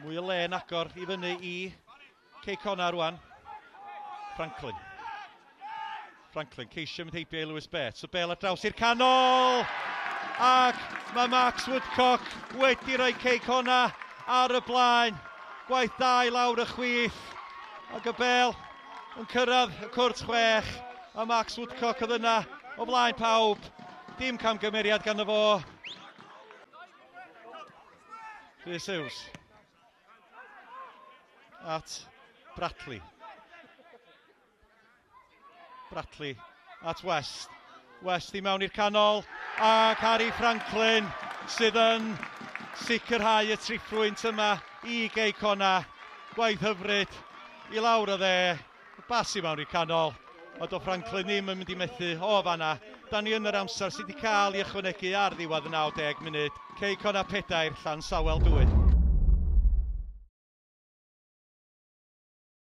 Mwy o le yn agor i fyny i Cei Connah rwan. Franklin. Franklin ceisio mynd heibio i Lewis Bates. Y bel ar draws i'r canol! Ac mae Max Woodcock wedi rhoi Cei Connah ar y blaen. Gwaith da i lawr y chwith. Ac y bel yn cyrraedd y cwrt chwech. A Max Woodcock oedd yna o flaen pawb. Dim camgymeriad ganddo fo. Rhys Hughes. At Bradley. Bradley at West. West i mewn i'r canol. Ac Harry Franklin sydd yn sicrhau y triphwynt yma i Gei Connah. Gwaith hyfryd i lawr y dde. Bas i mewn i'r canol. A do Franklin ddim yn mynd i methu o fanna. Da ni yn yr amser sydd wedi cael ei ychwanegu ar ddiwedd y 90 munud. Cei Connah 4, Llansawel 2.